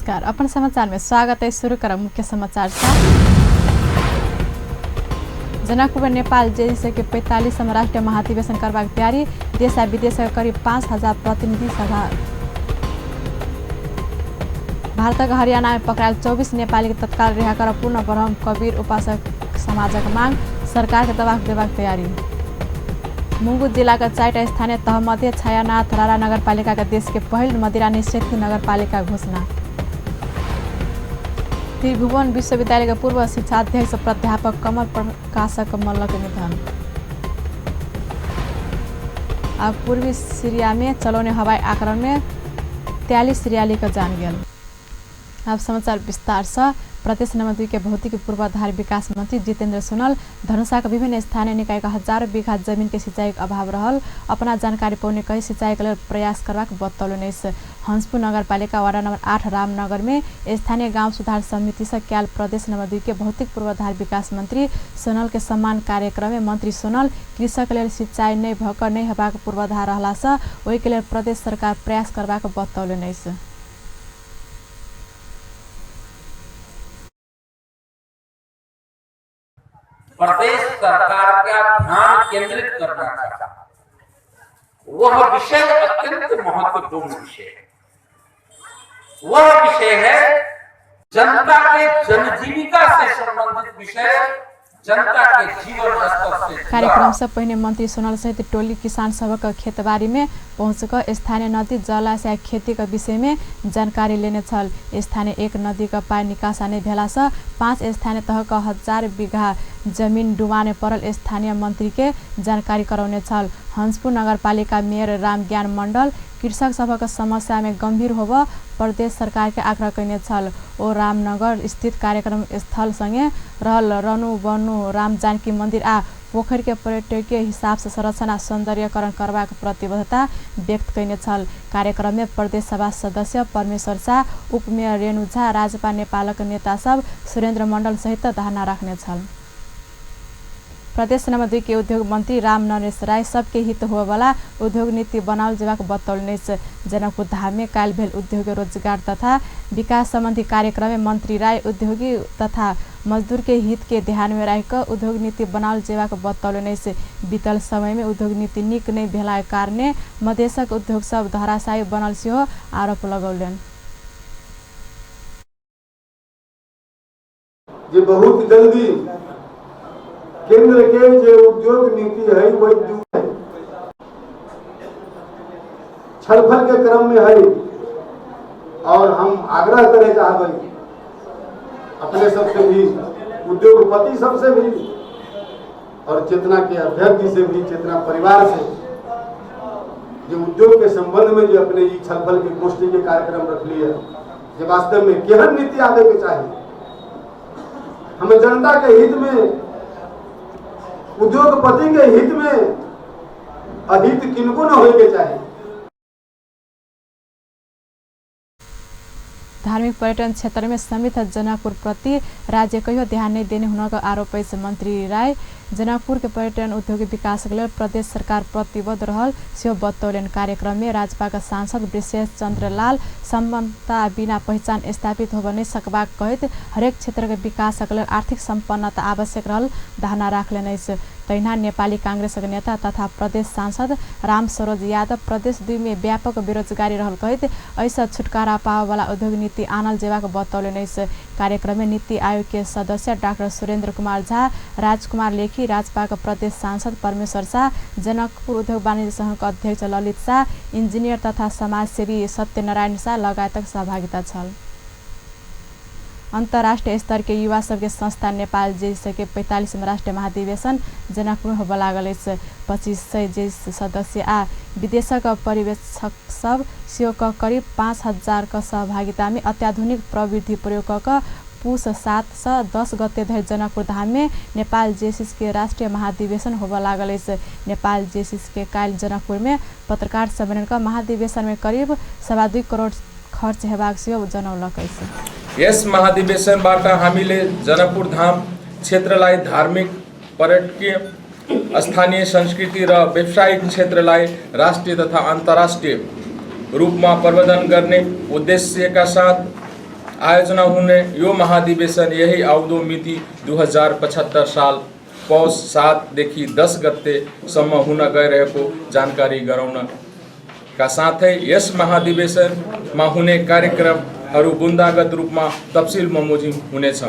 नमस्कार, अपन समाचार में स्वागत है। शुरू करब मुख्य समाचार से। जनकपुर में नेपाल जेडीसी के 45वां राष्ट्रीय महाधिवेशन करबाक तैयारी। देश आ विदेश के करीब 5000 प्रतिनिधि सभा। भारतक हरियाणा में पकड़ायल 24 नेपाली के तत्काल रिहा कर पूर्ण ब्रह्म कबीर उपासक समाजक मांग। सरकार के दबाव देबाक तैयारी। मुंगू जिलाक 4टा स्थानीय तह मध्य छायानाथ रारा नगरपालिका के देश के पहिल मदिरा निषेधित नगरपालिका घोषणा। त्रिभुवन विश्वविद्यालय के पूर्व शिक्षाध्यक्ष प्राध्यापक कमल प्रकाशक मल्ल के निधन। आ पूर्वी सीरिया में चलौने हवाई आक्रमण में 43 सीरियाली के जान गेल। अब समाचार विस्तार से। प्रदेश नंबर 2 के भौतिक पूर्वाधार विकास मंत्री जितेन्द्र सोनल धनुषाका विभिन्न स्थानीय निकायका हजारौं बीघा जमीन के सिंचाई अभाव रहल अपना जानकारी पौने कही सिंचाई के लेल प्रयास करबाक बतौलनि अछि। हंसपुर नगरपालिका वार्ड नंबर 8 रामनगर में स्थानीय गांव सुधार समिति से कयल प्रदेश नंबर 2 के भौतिक पूर्वाधार विकास मंत्री सोनल के सम्मान कार्यक्रम में मंत्री सोनल कृषक लेल सिंचाई नहि भऽ कऽ नहि हेबाक पूर्वाधार रहला से ओहि के लेल प्रदेश सरकार प्रयास करबाक बतौलनि अछि। प्रदेश सरकार का ध्यान केंद्रित करना चाहता, वह विषय अत्यंत महत्वपूर्ण विषय है। वह विषय है जनता के जनजीविका से संबंधित विषय, जनता के जीवन स्तर से जुड़ा। कार्यक्रम से पहिने मंत्री सोनल सहित टोली किसान सभक खेतबारी में पहुंच कऽ स्थानीय नदी जलाशय खेती के विषय में जानकारी लेने छल। स्थानीय एक नदी के पानी निकासा नहि भेला से 5 स्थानीय तह के 1000 बीघा जमीन डुबाने पड़ल स्थानीय मंत्री के जानकारी करौने छल। हंसपुर नगरपालिका मेयर रामज्ञान मंडल कृषक सभक समस्या में गंभीर होब प्रदेश सरकार के आग्रह कयने छल। ओ रामनगर स्थित कार्यक्रम स्थल संगे रहल रनु बनु राम जानकी मंदिर आ पोखरि के पर्यटकीय हिसाब से संरक्षण आ सौंदर्यकरण करबाक प्रतिबद्धता व्यक्त कयने छल। कार्यक्रम में प्रदेश सभा सदस्य परमेश्वर शाह, उपमेयर रेणु झा, राजपा नेपालक नेता सब सुरेन्द्र मंडल सहित धारणा राखने छल। प्रदेश नंबर 2 के उद्योग मंत्री राम नरेश राय सबके हित होबला उद्योग नीति बनाओल जेबाक बतौलनि अछि। जनकपुर धाम में काल्हि भेल उद्योग रोजगार तथा विकास संबंधी कार्यक्रम में मंत्री राय उद्योगी तथा मजदूर के हित के ध्यान में राखि कऽ उद्योग नीति बनाओल जेबाक बतौलनि अछि। बीतल समय में उद्योग नीति नीक नहि भेलाक कारणे मधेशक उद्योग सब धराशायी बनल सेहो आरोप लगौलनि। जे बहुत जल्दी केंद्र के जे उद्योग नीति है वही छलफल के क्रम में है और हम आग्रह करे चाहबै अपने सबसे भी, उद्योगपति सबसे भी और चेतना के अध्यक्ष जी से भी, चेतना परिवार से, जो उद्योग के संबंध में जो अपने ई छलफल के गोष्ठी के कार्यक्रम रख लिए, जे वास्तव में केहन नीति आवे के चाहिए हमें जनता के हित में, उद्योगपति के हित में, अहित किनको न होए के चाहिए। धार्मिक पर्यटन क्षेत्र में समित जनकपुर प्रति राज्य कहियो ध्यान नहीं देने हुनक आरोप अछि। मंत्री राय जनकपुर के पर्यटन उद्योग विकास के लेल प्रदेश सरकार प्रतिबद्ध रहल सेहो बतौलनि। कार्यक्रम में राजपा के सांसद विशेष चंद्र लाल सम्पन्नता बिना पहिचान स्थापित होब नहि सकबाक कहैत हरेक क्षेत्र के विकासक लेल आर्थिक सम्पन्नता आवश्यक रहल धारणा राखलनि अछि। तहिना नेपाली कांग्रेसक नेता तथा प्रदेश सांसद राम सरोज यादव प्रदेश 2 में व्यापक बेरोजगारी रहल कहैत एहिसँ छुटकारा पाबयवला उद्योग नीति आनल जेबाक बतौलनि अछि। कार्यक्रम में नीति आयोग के सदस्य डाक्टर सुरेंद्र कुमार झा, राजकुमार लेखी, राजपाक प्रदेश सांसद परमेश्वर शाह, जनकपुर उद्योग वाणिज्य संघक अध्यक्ष ललित शाह, इंजीनियर तथा समाजसेवी सत्यनारायण शाह लगायतक सहभागिता छल। अन्तर्राष्ट्रिय स्तर के युवा सबके संस्था नेपाल जेस के 45वां राष्ट्रीय महाधिवेशन जनकपुर होबय लागल अछि। 2500 जेस सदस्य आ विदेशक पर्यवेक्षक सब सेहो क करीब 5000 क सहभागिता में अत्याधुनिक प्रविधि प्रयोग क कऽ पुस 7 सँ 10 गते धरि जनकपुर धाम में नेपाल जेसिस के राष्ट्रीय महाधिवेशन होबय लागल अछि। नेपाल जेसिस के काल्हि जनकपुर में पत्रकार सम्मेलन क महाधिवेशन में करीब 2.25 करोड़ खर्च हेबाक सेहो जनौलक अछि। यस महाधिवेशनबाट हामीले जनकपुर धाम क्षेत्रलाई धार्मिक, पर्यटकीय, स्थानीय संस्कृति र व्यावसायिक क्षेत्रलाई राष्ट्रिय तथा अन्तर्राष्ट्रिय रूपमा प्रवर्धन गर्ने उद्देश्यका साथ आयोजना हुने यो महाधिवेशन यही आउँदो मिति 2075 साल पौष 7 देखि 10 गतेसम्म हुन गइरहेको जानकारी गराउन का साथै यस महाधिवेशनमा हुने कार्यक्रमहरू बुँदागत रूपमा तफसिल बमोजिम हुनेछ।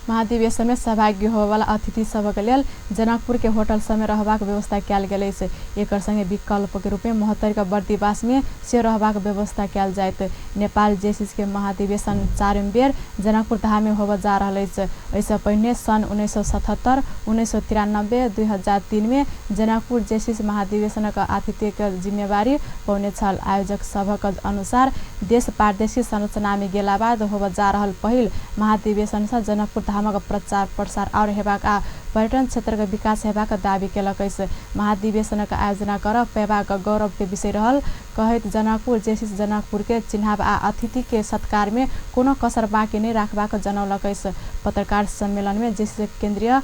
महाधिवेशन में सहभागी होबयवला अतिथि सभक लेल जनकपुर के होटल सबमे रहबाक व्यवस्था कयल गेल अछि। एकर संगे विकल्प के रूप में महोत्तरी के बर्दिवास में सेहो रहबाक व्यवस्था कयल जायत। नेपाल जेसिस के महाधिवेशन चारिम बेर जनकपुर धाम में होबय जा रहल अछि। एहिसँ पहिने सन् 1977, 1993, 2003 में जनकपुर जेसिस महाधिवेशनक आतिथ्य के जिम्मेवारी पौने छल। आयोजक सभक अनुसार देश प्रादेशिक संरचना में गेला बाद होबय जा रहल पहिल महाधिवेशन सँ जनकपुर धामक प्रचार प्रसार आओर हेबाक आ पर्यटन क्षेत्रक विकास हेबाक दावी केलक अछि। महाधिवेशनक आयोजना कर पेबाक गौरव के विषय रहल कहैत जनकपुर जेसिस जनकपुर के चिन्हाब आ अतिथि के सत्कार में कोनो कसर बाँकी नहि राखबाक जनौलक अछि। पत्रकार सम्मेलन में जेसिस केन्द्रीय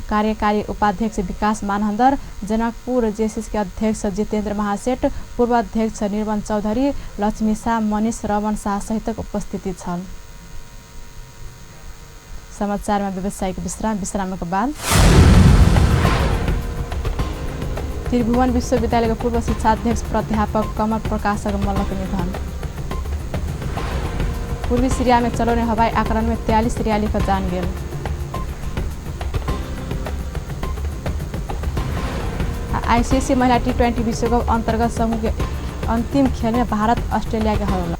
कार्यकारी उपाध्यक्ष विकास मानहन्दर, जनकपुर जेसिस के अध्यक्ष जितेन्द्र महासेठ, पूर्व अध्यक्ष निर्मल चौधरी, लक्ष्मी शाह, मनीष रमन शाह सहितक उपस्थिति छल। समाचार में व्यावसायिक विश्राम। विश्रामक बाद त्रिभुवन विश्वविद्यालय के पूर्व शिक्षाध्यक्ष प्राध्यापक कमल प्रकाशक मल्लक निधन। पूर्वी सीरिया में चलौने हवाई आक्रमण में 43 सीरियाली का जान गेल। आईसीसी महिला टी20 विश्वकप अंतर्गत समूह के अंतिम खेल में भारत ऑस्ट्रेलिया के हरौलक।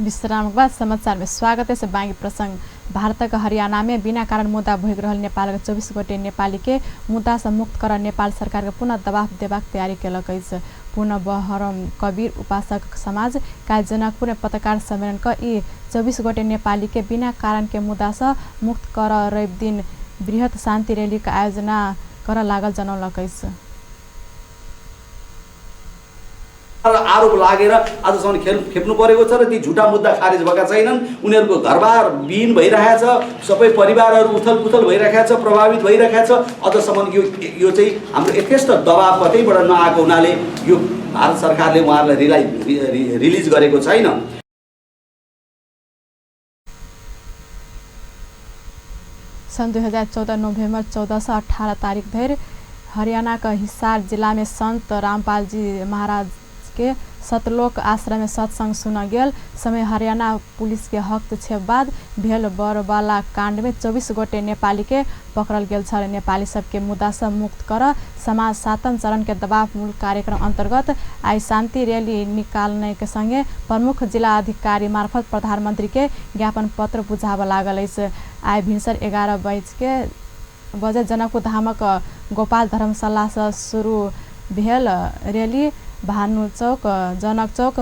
विश्राम के बाद समाचार में स्वागत है। बाँकी प्रसंग भारतक हरियाणा में बिना कारण मुद्दा भोगि रहल नेपाल के 24 गोटे नेपाली के मुद्दा से मुक्त कर नेपाल सरकार के पुनः दबाव देबाक तैयारी केलक अछि। पुनः बहरम कबीर उपासक समाज काल्हि जनकपुर में पत्रकार सम्मेलन क ई 24 गोटे नेपाली के बिना कारण के मुद्दा से मुक्त कर रवि दिन बृहत शान्ति रैली के आयोजना कर लागल जनौलक अछि। आरोप लागेर आजसम्म खेप्नु परेको छ र ती झुटा मुद्दा खारेज भएका छैनन्। उनीहरूको घरबार विहीन भइरहेको छ, सबै परिवारहरू उथल पुथल भइरहेको छ, प्रभावित भइरहेको छ। अझसम्म यो यो चाहिँ हाम्रो यथेष्ट दबाब कतैबाट नआएको हुनाले यो भारत सरकारले उहाँहरूलाई रिलिज गरेको छैन। सन् 2014 नोभेम्बर 14 से 18 तारिक धरि हरियाणा के हिसार जिला में संत रामपाल जी महाराज के सतलोक आश्रम में सत्संग सुन गेल समय हरियाणा पुलिस के हस्तक्षेप बाद भेल बरवाला कांड में 24 गोटे नेपाली के पकड़ल गेल छल। नेपाली सबके मुद्दा से मुक्त कर समाज सातम चरण के दबाव मूल कार्यक्रम अंतर्गत आई शान्ति रैली निकालने के संगे प्रमुख जिला अधिकारी मार्फत प्रधानमंत्री के ज्ञापन पत्र बुझाब लागल अछि। आई भिनसर 11 बजे जनकपुर धामक गोपाल धर्मशाला से शुरू भेल रैली भानु चौक, जनक चौक,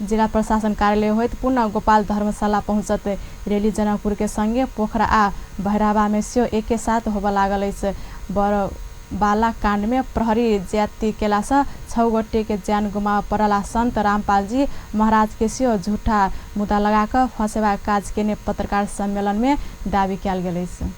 जिला प्रशासन कार्यालय होइत पुनः गोपाल धर्मशाला पहुँचत। रैली जनकपुर के संगे पोखरा आ भैरहवा में सेहो एके साथ होबय लागल अछि। बरवाला कांड में प्रहरी ज्यादती केला से 6 गोटे के जान गुमाब पड़ल आ संत रामपाल जी महाराज के सेहो झूठा मुद्दा लगा कऽ फंसेबाक काज केने पत्रकार सम्मेलन में दावी कयल गेल अछि।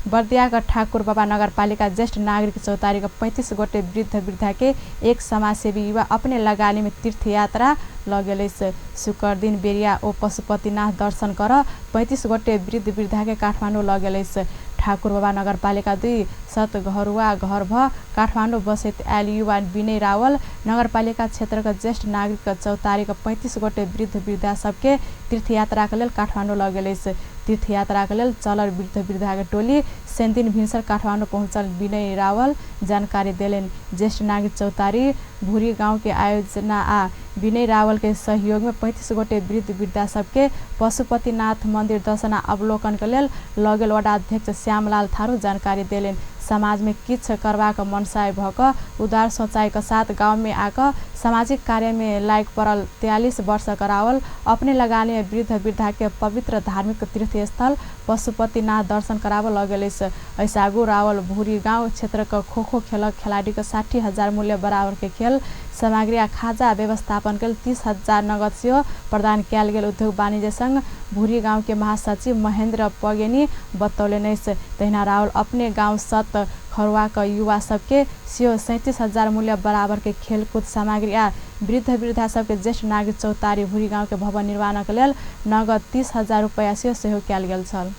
बर्दियाक ठाकुर बाबा नगरपालिका ज्येष्ठ नागरिक चौतारी के 35 गोटे वृद्ध वृद्धा के एक समाजसेवी युवा अपने लगानी में तीर्थ यात्रा ल गेल अछि। शुक्र दिन बेरिया ओ पशुपतिनाथ दर्शन कर 35 गोटे वृद्ध वृद्धा के काठमाडौँ ल गेल अछि। ठाकुर बाबा नगरपालिका 2 सतघरुवा घर भ काठमाडौँ बसैत आयल युवा विनय रावल नगरपालिका क्षेत्रक ज्येष्ठ नागरिक चौतारी के 35 गोटे वृद्ध वृद्धा सबके तीर्थयात्राक लेल काठमाडौँ ल गेल अछि। तीर्थयात्राक लेल चलल वृद्ध वृद्धा के टोली शनिदिन भिनसर काठमाडौँ पहुँचल विनय रावल जानकारी देलनि। ज्येष्ठ नागरिक चौतारी भूरी गांव के आयोजना आ विनय रावल के सहयोग में 35 गोटे वृद्ध वृद्धा सबके पशुपतिनाथ मंदिर दर्शन आ अवलोकन के लेल ल गेल वडा अध्यक्ष श्यामलाल थारू जानकारी देलनि। समाज में किछ करबाक मनसाय भ क उदार सोचाइ के साथ गांव में आक सामाजिक कार्य में लाग पड़ल 43 वर्षक रावल अपने लगानी में वृद्ध वृद्धा के पवित्र धार्मिक तीर्थस्थल पशुपतिनाथ दर्शन कराब ल गेल अछि। एहिसँ आगू रावल भूरी गांव क्षेत्रक खो खो खेलक खेलाड़ी के 60,000 मूल्य बराबर के खेल सामग्री आ खाजा व्यवस्थापन के 30,000 नगद सेहो प्रदान कयल गेल उद्योग वाणिज्य संघ भूरी गांव के महासचिव महेंद्र पगेनी बतौलनि अछि। तहिना रावल अपने गांव सत खरुआ के युवा सबके सेहो 37,000 मूल्य बराबर के खेलकूद सामग्री आ वृद्ध वृद्धा सबके ज्येष्ठ नागरिक चौतारी भूरी गांव के भवन निर्माणक लेल नगद 30,000 रुपैया सेहो कयल गेल छल।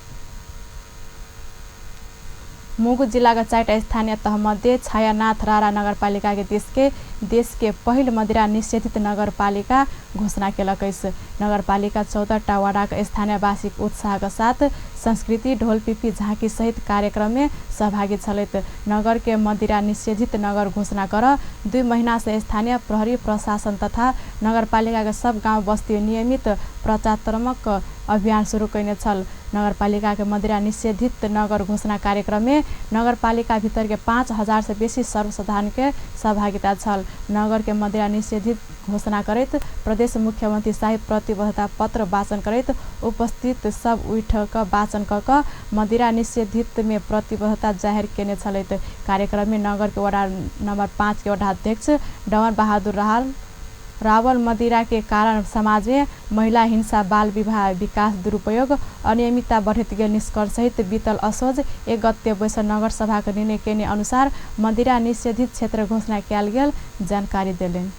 मुगु जिलाका 4 स्थानीय तहमध्ये छायानाथ रारा नगरपालिका के देश के पहिल मदिरा निषेधित नगरपालिका घोषणा केलक अछि। नगरपालिका 14टा वडाक स्थानीयवासीक उत्साहक साथ संस्कृति ढोल पिपी झाँकी सहित कार्यक्रम में सहभागी छलैत। नगर के मदिरा निषेधित नगर घोषणा कर 2 महीना से स्थानीय प्रहरी प्रशासन तथा नगरपालिका के सब गाँव बस्ती नियमित प्रचारात्मक अभियान सुरु कयने छल। नगरपालिका के मदिरा निषेधित नगर घोषणा कार्यक्रम में नगरपालिका भीतर के 5,000 से बेसी सर्वसाधारण के सहभागिता छल। नगर के मदिरा निषेधित घोषणा करैत प्रदेश मुख्यमंत्री शाही प्रतिबद्धता पत्र वाचन करैत उपस्थित सब उठ क वाचन क मदिरा निषेधित में प्रतिबद्धता जाहिर केने छलैत। कार्यक्रम में नगर के वडा नंबर 5 के वडा अध्यक्ष डवन बहादुर रावल मदिरा के कारण समाज में महिला हिंसा, बाल विवाह, विकास दुरुपयोग, अनियमितता बढ़ैत गेल निष्कर्ष सहित बीतल असोज 1 गते बैसल नगर सभा के निर्णय केने अनुसार मदिरा निषेधित क्षेत्र घोषणा कयल गेल जानकारी देलनि।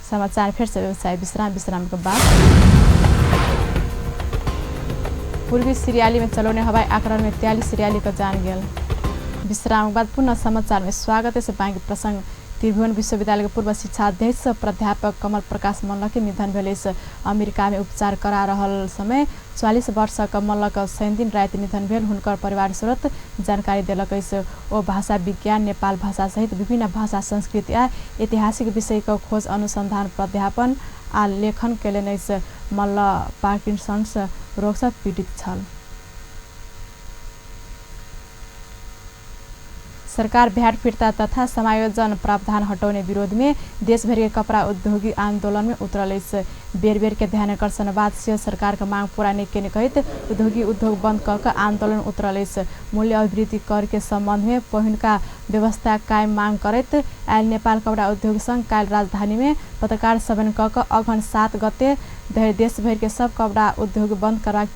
समाचार फिर से व्यवसाय विश्राम के बाद पूर्वी सिरियाली में चलौने हवाई आक्रमण में 43 सिरियाली का जान गेल। विश्राम के बाद पुनः समाचार में स्वागत है। बाँकी प्रसंग त्रिभुवन विश्वविद्यालय के पूर्व शिक्षा अध्यक्ष प्राध्यापक कमल प्रकाश मल्ल के निधन भेल अछि। अमेरिका में उपचार करा रहल समय 44 वर्षक मल्ल के शनिदिन राति निधन भेल हुनकर परिवार स्रोत जानकारी देलक अछि। ओ भाषा विज्ञान, नेपाल भाषा सहित विभिन्न भाषा संस्कृति आ ऐतिहासिक विषयक खोज अनुसंधान, प्राध्यापन आ लेखन केलनि अछि। मल्ल पार्किंसन्स रोगसँ पीड़ित छल। सरकार भ्याट फिर्ता तथा समायोजन प्रावधान हटाउने विरोध में देशभरि के कपड़ा उद्योगी आंदोलन में उतरल अछि। बेर बेर के ध्यानाकर्षण बाद सेहो सरकार के मांग पूरा नहि केने कहैत उद्योगी उद्योग बंद क के आंदोलन उतरल अछि। मूल्य अभिवृद्धि कर के संबंध में पहिनका व्यवस्था कायम मांग करैत आयल नेपाल कपड़ा उद्योग संघ काल्हि राजधानी में पत्रकार सम्मेलन क के अगहन 7 गते धरि देशभरि के सब कपड़ा उद्योग बंद करबाक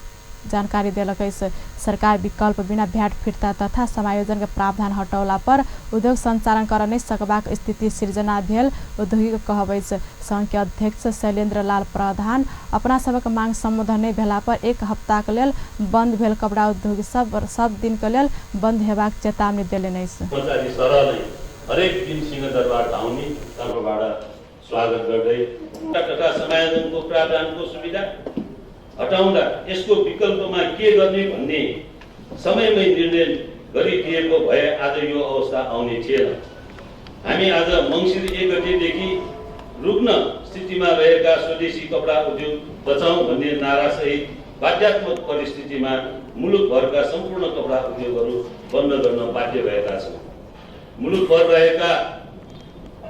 जानकारी देलक अछि। सरकार विकल्प बिना भ्याट फिर्ता तथा समायोजन के प्रावधान हटौला पर उद्योग सञ्चालन कर नहि सकबाक स्थिति सिर्जना भेल उद्योगीक कहब अछि। संघ के अध्यक्ष शैलेन्द्र लाल प्रधान अपना सबक मांग सम्बोधन नहि भेला पर 1 हप्ताक लेल बन्द भेल कपड़ा उद्योग सब दिनक लेल बन्द हेबाक चेतावनी देलनि अछि। हरेक दिन सिंहदरबार धाउने तर्फबाट स्वागत गर्दै तथा समायोजनको प्रावधानको सुविधा हटाउँदा यसको विकल्पमा के गर्ने भन्ने समयमै निर्णय गरिदिएको भए आज यो अवस्था आउने थिएन। हामी आज मङ्सिर 1 गतेदेखि रुग्ण स्थितिमा रहेका स्वदेशी कपडा उद्योग बचाउँ भन्ने नारासहित बाध्यात्मक परिस्थितिमा मुलुकभरका सम्पूर्ण कपडा उद्योगहरू बन्द गर्न बाध्य भएका छौँ। मुलुकभर रहेका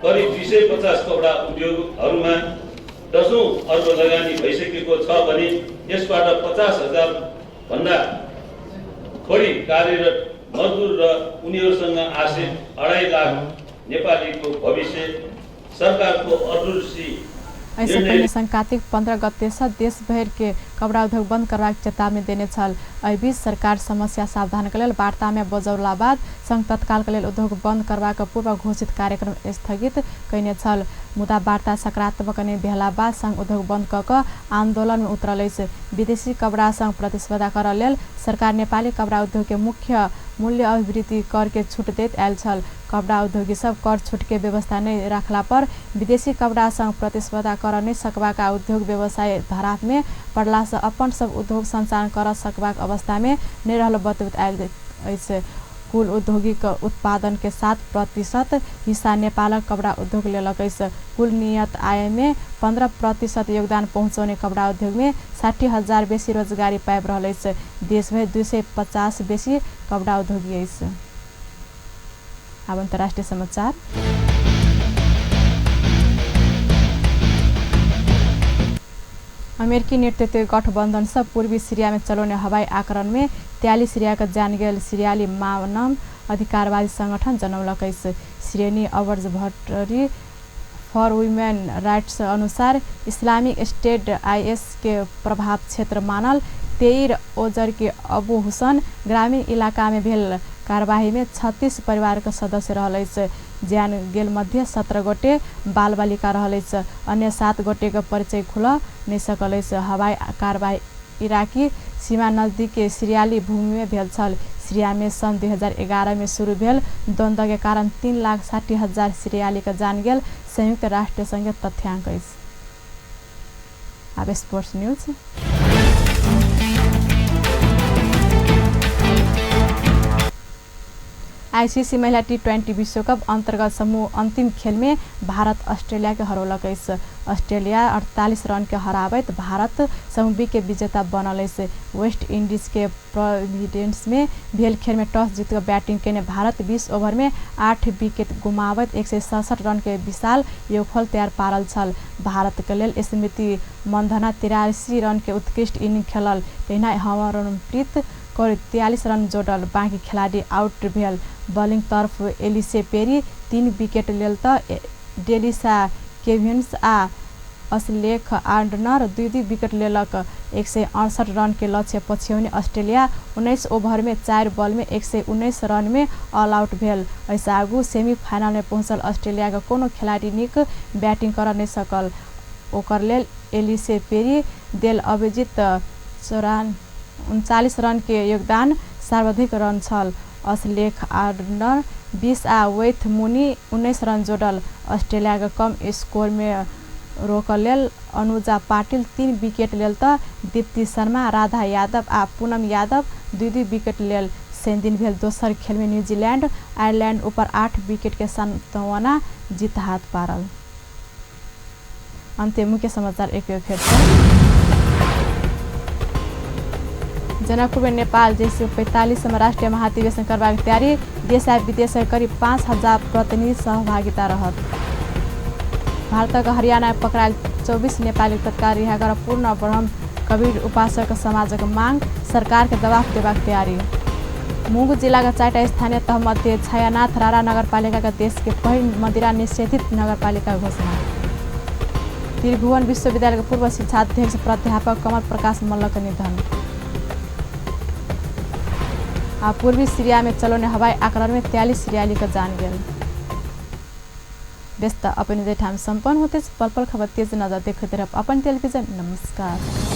करिब 250 कपडा उद्योगहरूमा 10 अर्ब लगानी भइसकेको छ भने यसबाट 50,000 भन्दा थोरै कार्यरत मजदुर र उनीहरूसँग आश्रित 2.5 लाख नेपालीको भविष्य सरकारको अदूरदर्शी एहिसँ पहिने संघ कार्तिक 15 गतेसँ देशभरि के कपड़ा उद्योग बंद करबाक चेतावनी देने छल। एहि बीच सरकार समस्या समाधानक लेल वार्तामे बजौला बाद संघ तत्कालक लेल उद्योग बंद करबाक पूर्व घोषित कार्यक्रम स्थगित कयने छल। मुदा वार्ता सकारात्मक नहि भेला बाद संघ उद्योग बंद क के आंदोलन में उतरल अछि। विदेशी कपड़ा संग प्रतिस्पर्धा करऽ लेल सरकार नेपाली कपड़ा उद्योग के मुख्य मूल्य अभिवृद्धि कर के छूट दैत आयल छल। कपड़ा उद्योगी सब कर छूट के व्यवस्था नहि राखला पर विदेशी कपड़ा संग प्रतिस्पर्धा कर नहि सकबाक आ उद्योग व्यवसाय धराप में पड़ला से अपन सब उद्योग सञ्चालन कर सकबाक अवस्था में नहि रहल बतबैत आयल अछि। कुल औद्योगिक उत्पादन के 7% हिस्सा नेपालक कपड़ा उद्योग लेलक अछि। कुल नियत आय में 15% योगदान पहुँचौने कपड़ा उद्योग में 60,000 बेसी रोजगारी पाबि रहल अछि। देशभरि 250 बेसी कपड़ा उद्योगी अछि। अब अन्तर्राष्ट्रिय समाचार। अमेरिकी नेतृत्व गठबन्धन से पूर्वी सीरिया में चलौने हवाई आक्रमण में 43 सीरिया जान गेल सीरियाली मानव अधिकारवादी संगठन जनौलक अछि। सीरियानी अब्जर्वेटरी फॉर वुमेन राइट्स अनुसार इस्लामिक स्टेट IS के प्रभाव क्षेत्र मानल तेइर ओजर के अबू हुसन ग्रामीण इलाका में भेल कारबाही में 36 परिवार के सदस्य रहल अछि। ज्यान गेल मध्य 17 गोटे बाल बालिका रहल अछि। अन्य 7 गोटे के परिचय खुल नहि सकल अछि। हवाई कारबाही इराकी सीमा नजदीक के सीरियाली भूमि में भेल छल। सीरिया में सन् 2011 में शुरू भेल द्वंद्व के कारण 3,60,000 सीरियाली के जान गेल संयुक्त राष्ट्र संघ तथ्यांक अछि। आब स्पोर्ट्स न्यूज। आईसीसी महिला T20 विश्वकप अंतर्गत समूह अंतिम खेल में भारत ऑस्ट्रेलिया के हरौलक अछि। ऑस्ट्रेलिया 48 रन के हराबैत भारत समूह बी के विजेता बनल अछि। वेस्ट इंडीज के प्रोविडेंस में भेल खेल में टॉस जीत के बैटिंग केने भारत 20 ओवर में 8 विकेट गुमाबैत 167 रन के विशाल योगफल तैयार पारल छल। भारत के लेल स्मृति मंधना 83 रन के उत्कृष्ट इनिंग खेलल, तहिना हरमनप्रीत कौर 43 रन जोड़ल। बाँकी खेलाड़ी आउट भेल। बॉलिंग तरफ एलिसे पेरी 3 विकेट लेल त डेलिसा केभिन्स आ असलेख आर्डनर 2-2 विकेट लेलक। 168 रन के लक्ष्य पछ्यौने ऑस्ट्रेलिया 19 ओभर में 4 बॉल में 119 रन में ऑल आउट भेल। एहिसँ आगू सेमीफाइनल में पहुँचल ऑस्ट्रेलिया के कोनो खेलाड़ी नीक बैटिंग कर नहि सकल। ओकर लेल एलिसे पेरी देल अभिजीत 39 रन के योगदान सर्वाधिक रन छल। असलेख आर्डनर 20 आ वेथ मुनी 19 रन जोड़ल। ऑस्ट्रेलिया के कम स्कोर में रोकल लेल अनुजा पाटिल 3 विकेट लेल त दीप्ति शर्मा, राधा यादव आ पूनम यादव 2-2 विकेट लेल। शनिदिन भेल दोसर खेल में न्यूजीलैंड आयरलैंड ऊपर 8 विकेट के सांत्वना जीत हाथ पारल। अंत्य मुख्य समाचार एक बेर फेर से। जनकपुर में नेपाल जैसे 45वां राष्ट्रीय महाधिवेशन करबाक तैयारी, देश आ विदेश के करीब 5000 प्रतिनिधि सहभागिता रहत। भारतक हरियाणा में पकड़ायल 24 नेपाली तत्काल रिहा कर पूर्ण ब्रह्म कबीर उपासक समाजक मांग, सरकार के दबाव देबाक तैयारी। मुगु जिला के 4टा स्थानीय तह मध्ये छायानाथ रारा नगरपालिका के देश के पहिल मदिरा निषेधित नगरपालिका घोषणा। त्रिभुवन विश्वविद्यालय के पूर्व शिक्षाध्यक्ष प्राध्यापक कमल प्रकाश मल्ल के निधन। आ पूर्वी सीरिया में चलौने हवाई आक्रमण में 43 सीरियाली के जान गेल। व्यस्त अपने ठाम सम्पन्न होते पल पल खबर तेज नजर देखते रह अपन टेलीविजन। नमस्कार।